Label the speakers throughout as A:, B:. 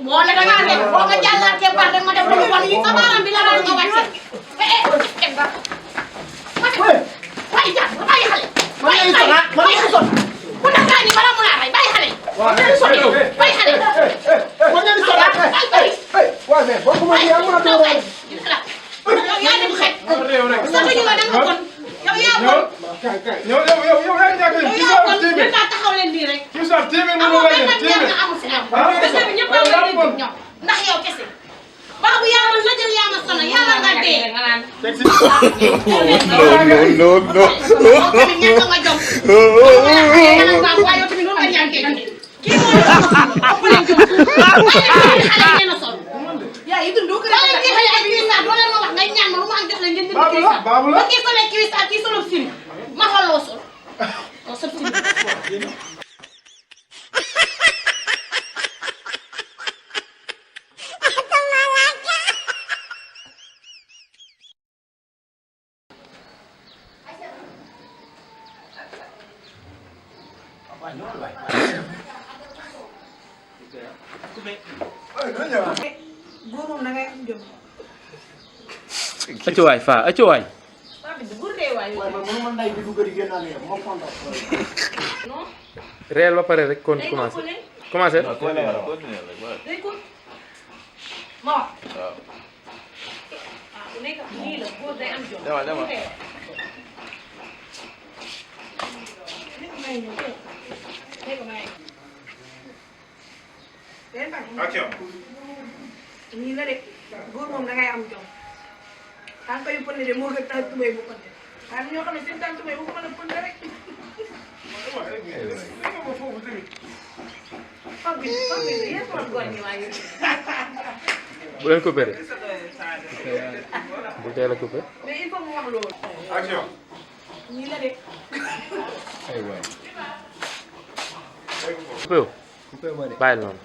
A: moo la dangaa def boo nga jàllaatee baax rek ma def lu bon yi sa baaraam bi la doon nga wàcce teg nga waaye jàpp nga bàyyi xale bàyyi xale bàyyi xale ku ne gaañi bala mu laa rey bàyyi xale bàyyi xale
B: waaw mais boo ko mënee yaa mën a doon
A: yow yaa dem xet sa ñu la da nga bon yow yaa bon
C: yow yaa ñàkk
A: yow yaa bon mën naa taxaw leen nii rek
C: ci sa téeméer
A: amoo benn nga amul si am bés bi ñëpp a ngi dégg ñoom ndax yow kese Babou yaa ma najal yaa ma sonal yàlla nga dee nga naan non tamit ñàkk nga jom waaye yow tamit noonu nga ñànkee kii moo ëpp leen jom xale yi a sol yaa yi dund ko rek ay cuissard doo leen ma wax ngay ñaan ma lu ma am jox leen ngeen jënd cuissard ba kii solee cuissard kii solo film ma xool loo sol loo sol film góor moom da ngay am jom.
D: accu waay Faa accu waay. réel ba pare rek kon commencé. commencé.
A: day ko moo. nekk nii la góor day am jom.
D: dama
A: nii la de góor moom dangay am jom tànk yu pënd de moo gën tànk tubéy bu pënd waaye ñoo xam ne seen tànk tubéy bu ko mën a pënd rek fag bi yéen sama góor ñi waa ngi
D: bu leen coupé de bu teel a coupé.
A: mais il faut mu wax loolu
C: action
A: nii la de
D: ay waay. coupé wu. bàyyi noonu.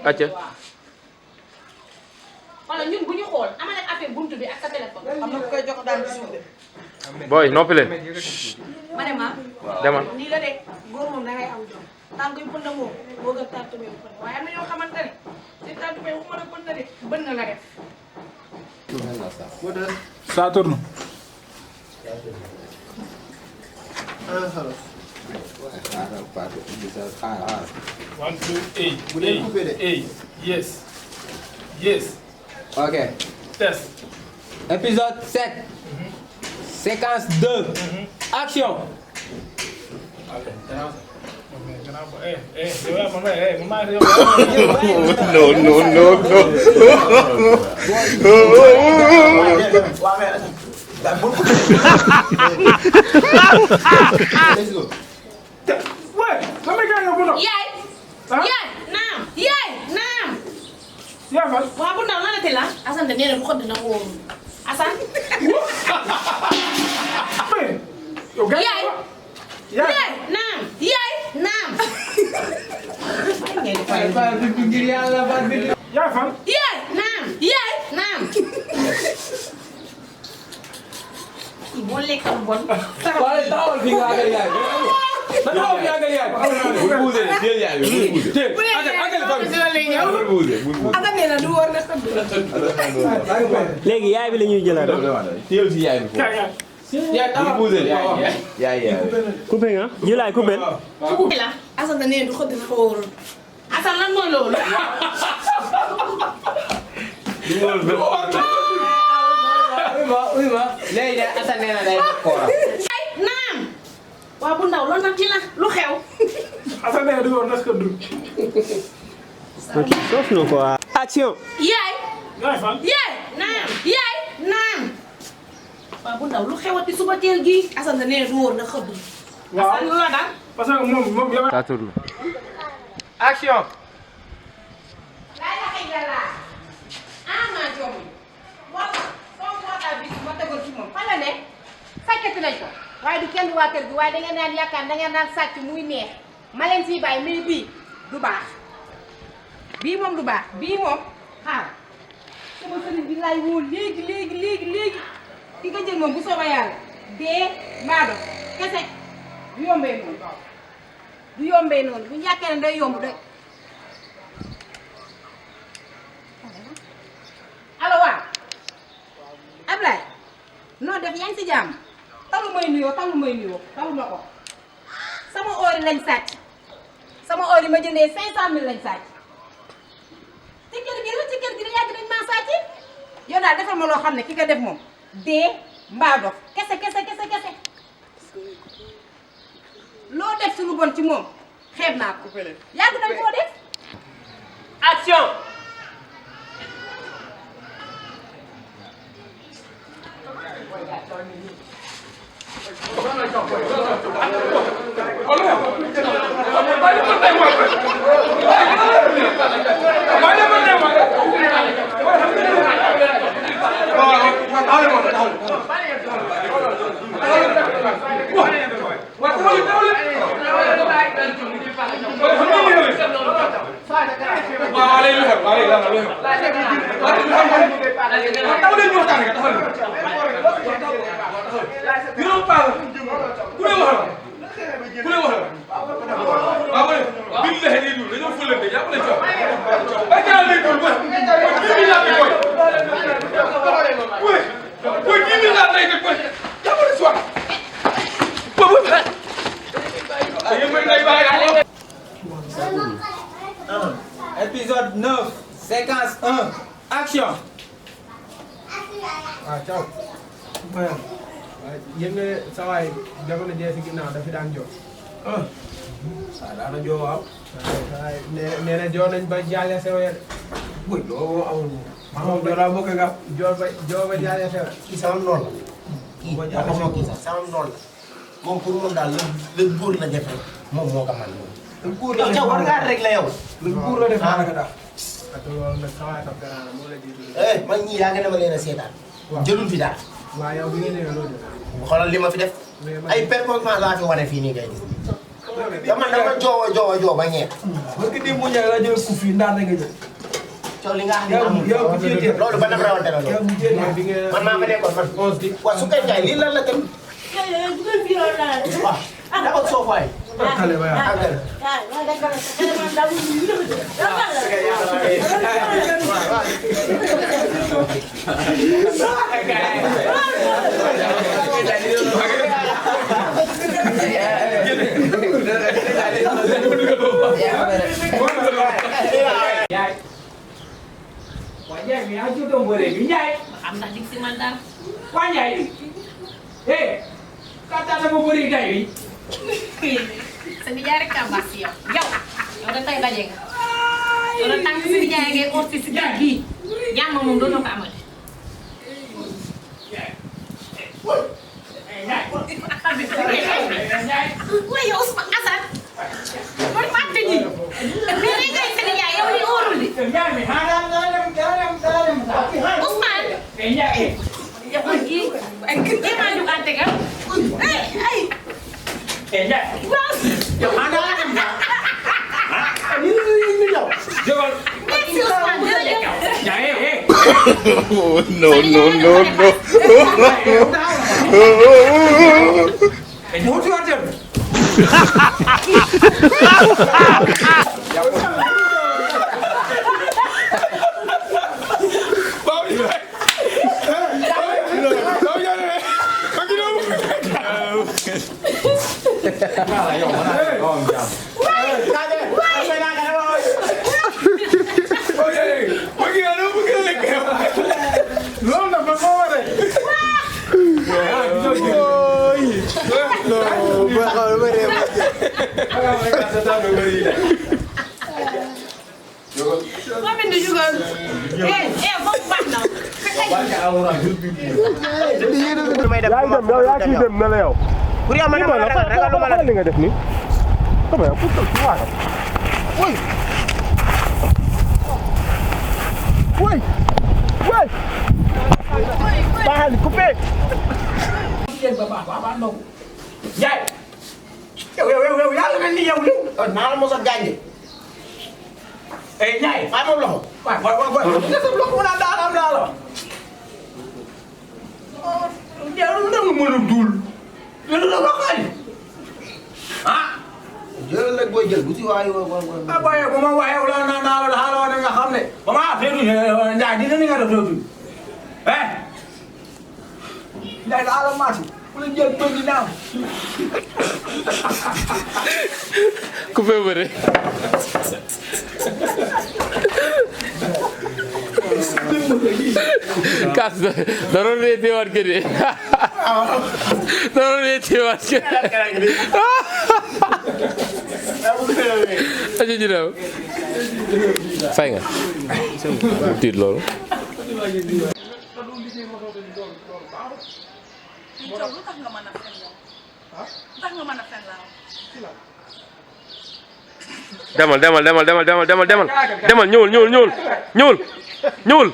D: acca.
A: wala ñun bu ñu xool amal ak affaire buntu bi ak sa téléphone. xam nga koy jox daal ci suuf de.
D: booy noppi leen.
A: ma ne ma.
D: demal.
A: nii la de góor moom dangay am jom tànk yu pënd moom moo gën tànk bi yu pënd waaye am na ñoo xamante ne si tànk bi bu mën a pënd de bën na nga def.
C: ça tourne. One, two, eight. Yes. Yes.
B: Ok.
C: Test.
B: Épisode 7. Séquence 2. Action.
A: waaw bu ndaw lan la te la Assane de nee na bu ko dina wóoru Assane yaay naam boo lekkam bon
E: léegi yaay bi la ñuy jëlaat. coupé nga jëlaay coupé.
A: coupé la Assane nee du ko dina wóoru Assane lan mooy loolu
B: Oui ma léegi de Assane nee na day koora.
A: naam waaw bu ndaw loolu nag ci la lu xew
C: Assane nee na du woon est-ce que du.
E: soof na quoi. action.
A: yaay
C: fan.
A: naam waaw bu ndaw lu xewati suba teel gi Assane nee du wóor na xëdd
C: waaw
A: Assane lu la daal
C: parce que moom yow.
D: ça tourne. action.
F: sàccati nañ ko waaye du kenn waa kër gi waaye da ngeen naan yaakaar da ngeen naan sàcc muy neex ma leen siy bàyyi mais bii du baax bii moom du baax bii moom xaar sama sëriñ bi laay woo léegi ki nga jël moom bu soobee yàlla dee maado kese du yombee noonu bu ñu yaakaar ne day yomb de def yaa ngi si jàmm talu may nuyoo talu ma ko sama oor yi lañ sàcc sama oor yi ma jëndee 500 000 lañ sàcc ci kër gi la yàgg nañ maa sàcc yow daal defal ma loo xam ne ki nga def moom dee mbaa dof kese loo def su lu bon ci moom xeeb naa ko yàgg nañ koo def
E: action.
B: Épisode 9, séquence 1, action.
C: Ciao. Yéen nga sa waay jamono jee si ginnaaw dafi daan joo.
B: Daana joo waaw.
C: Waaye nee na joo nañ ba jaale sew ya.
B: Buy loolu amul. Moom joo laa bëgg nga.
C: joo ba jaale sew.
G: kii sama noon la. kii waxuma kii sax sama noon la. moom pour moom daal la góor la def rek moom moo ko man moom.
B: Góor
G: yow ca war ngaa rek la yow.
B: góor la def daanaka daal.
C: ak loolu nag sa waay tam gannaaw moo la jiitu.
G: man ñii yaa ngi ne ma leen a seetaan. jëlul fi daal.
C: waaw yow bi nga ñëwee loolu de.
G: xoolal li ma fi def. ay performance laa fi wane fii nii ngay gis. dama joo ba ñeex.
B: parce que démb ñaar la jël coup fii ndaan nga jël.
G: coow li nga xam ne amul. loolu ba dama rawante la loolu. man maa fa nekkoon man. waaw su koy jaay lii lan la dem. waaw dafa soof waay.
C: Kale ba yaa.
B: Yaay mi yaa juddoo mbëre bi Ndiaye.
A: xam ndax dig si man daal.
B: waa Ndiaye. Kata sama bëri day bi.
A: sa nijaay rek kaa baax si yow. yow da tey daje nga. yow da tànk si nijaay ngay oosi si kër gii. jàmm moom dootoo ko amati. waaye yow Ousmane Assane. mooy fàtte ji. mais rek ngay sa nijaay yow li óorul di. Ousmane. yow kii ay kii maa ñu àtte nga. ay. Merci Ousmane jërëjëf.
D: No. yaa ciy dem ne la yow.
G: pour yow ma ne ma ragal lu ma la
D: li nga def nii. xam nga pour que tu vois. oui. Baaxal coupé.
B: Ndiaye. yow yàlla mel ni yow li.
G: naa la mos a gaañ.
B: Ndiaye.
G: maa moom loxo.
B: waaw nga sa loxo mu naan daanam laa la. Ndiaye lu mën a duul. loolu la waxal.
G: jëlal nag booy jël bu si waay
B: boye bu ma waxee wala naa la xaaral nga xam ne ba ma affaire Ndiaye dina ni nga def loolu Njaay daa la maatu ku la jël bëgg naaw
D: coupé bëre kaas da doon reeteewaat ke de da doon reeteewaat ke aja ji daw fay nga tiit loolu
A: lu tax nga mën a fen yow lu tax nga mën a fen laa
D: demal ñëwul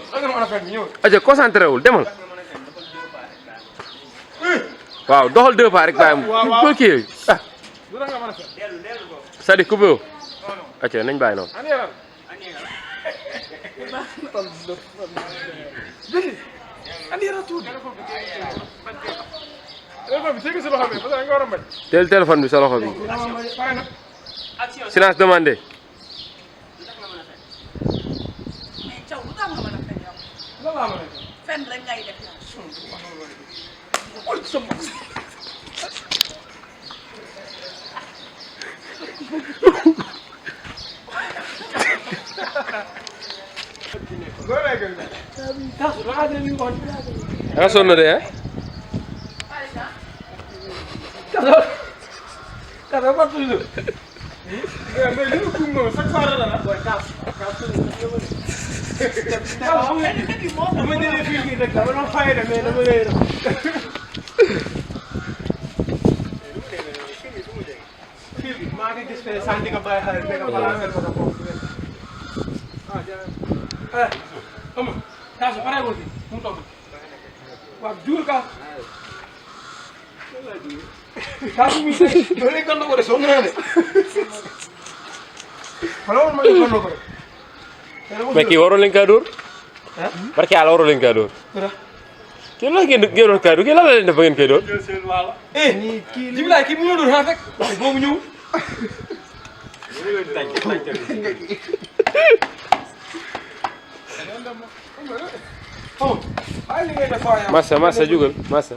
D: aja concentré wul demal waaw doxal 2 pas rek bàyyi ko kii ah c'est-à-dire coupé wu aja nañ bàyyi noonu teel téléphone bi sa loxo bi silence demandé
A: mais Thiaw lu tax nga mën a fen yow fen rek ngay def
D: nga sonn de hein mais kii waroon leen kaa dóor barke yàlla waroon leen kaa dóor kii la ngeen doon kaa dóor kii lan la leen def ba ngeen koy dóor
B: Jibilaay kii bu ñu doon rek boobu ñëw
D: massa jugal massa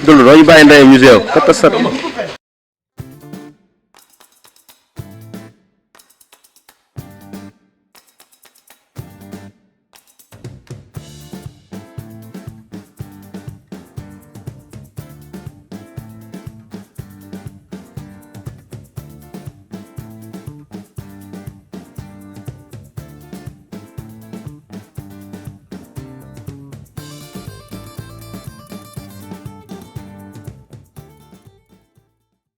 D: dulu doo ñu bàyyi ndeyam ñu seew